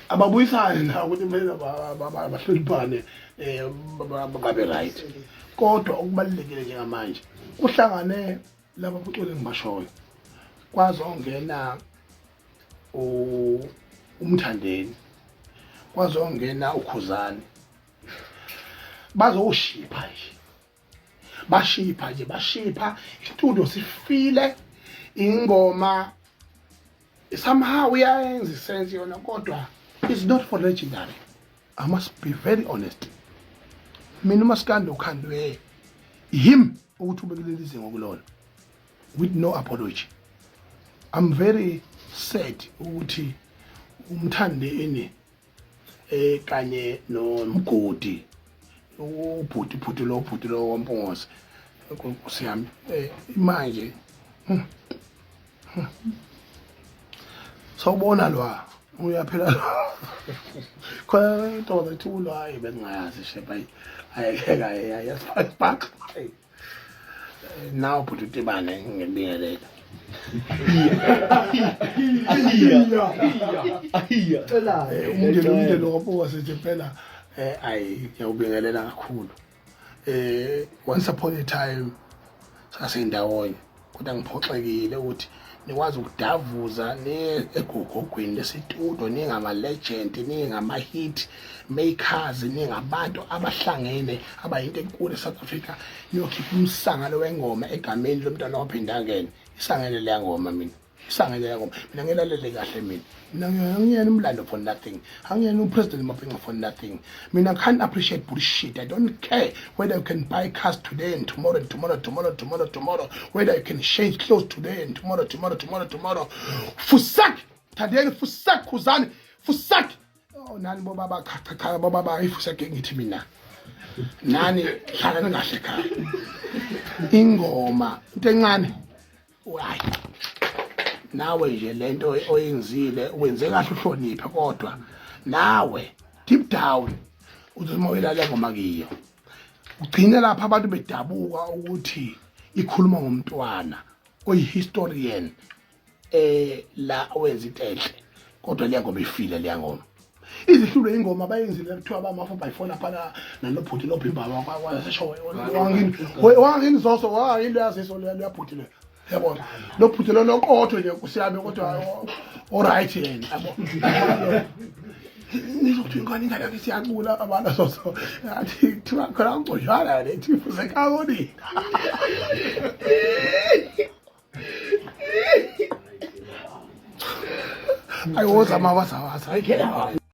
Ababuyisane na ukuthi kumele bahloniphane babe right. Kodwa okubalulekile njengamanje kuhlangane laba bucule engibashoyo. Kwazongena uMthandeni, kwazongena uKhuzani. Bazoshipha nje. Bashipha nje, bashipha isitudio sifile ingoma somehow uyayenza isense yona kodwa it's not for legendary. I must be very honest. Mina umaskandi ukhandwe him ukuthi ube kuleli zinga kulona with no apology. I'm very sad ukuthi uMthandeni kanye noMgodi ubhuti bhuti lo bhuti lo waMpungose Nkosi yami manje sawubona lwa uyaphela khona into ethi ulwa hayi bengingayazi sheba ayekeka ayasibhaka nawe bhuti utibane ngibingelela. Umndeni umndeni wabuka sithi impela ayi ngiyawubingelela kakhulu. Once upon a time sasendawonye kodwa ngiphoxekile ukuthi nikwazi ukudavuza niye egogogweni lesitudio ningama-legend ningama-hit makers ningabantu abahlangene abayinto enkulu e-South Africa niyokhipha umsangano wengoma egameni lomntwana waphindangene. Isangene leya ngoma mina. Isangene leya ngoma. Mina ngilalele kahle mina. Mina ngiyena umlando for nothing. Angiyena uPresident Mapinga for nothing. Mina can't appreciate bullshit. I don't care whether you can buy cars today and tomorrow and tomorrow, tomorrow, tomorrow, tomorrow. Whether you can change clothes today and tomorrow, tomorrow, tomorrow, tomorrow. Fusak! Thandeni, fusak, Khuzani, fusak! Oh, nani bobaba, cha, cha, cha, bobaba, ifusak ngithi mina. Nani, hlalani kahle ekhaya. Ingoma, into encane. Hayi. Nawe nje lento oyenzile wenze kahle uhloniphe kodwa nawe deep down uzothi uyilale ngoma kiyo. Ugcine lapha abantu bedabuka ukuthi ikhuluma ngomntwana oyihistorian la owenza into enhle kodwa leya ngoma ifile leya ngoma. Izihlulo ingoma abayenzile kuthiwa bama 4 by 4 lapha nalobhuti lophimba kwaseshowe wangini zoso wangini yaziso leyabhuti le yabona lo bhuti lo loqotho nje nkosi yami kodwa oright yena yabo nizokuthi ingane ingane yakhe siyacula abantu soso athi kuthiwa khona ngconywana le thi fusekabonina. Ayi woza mawaza waza.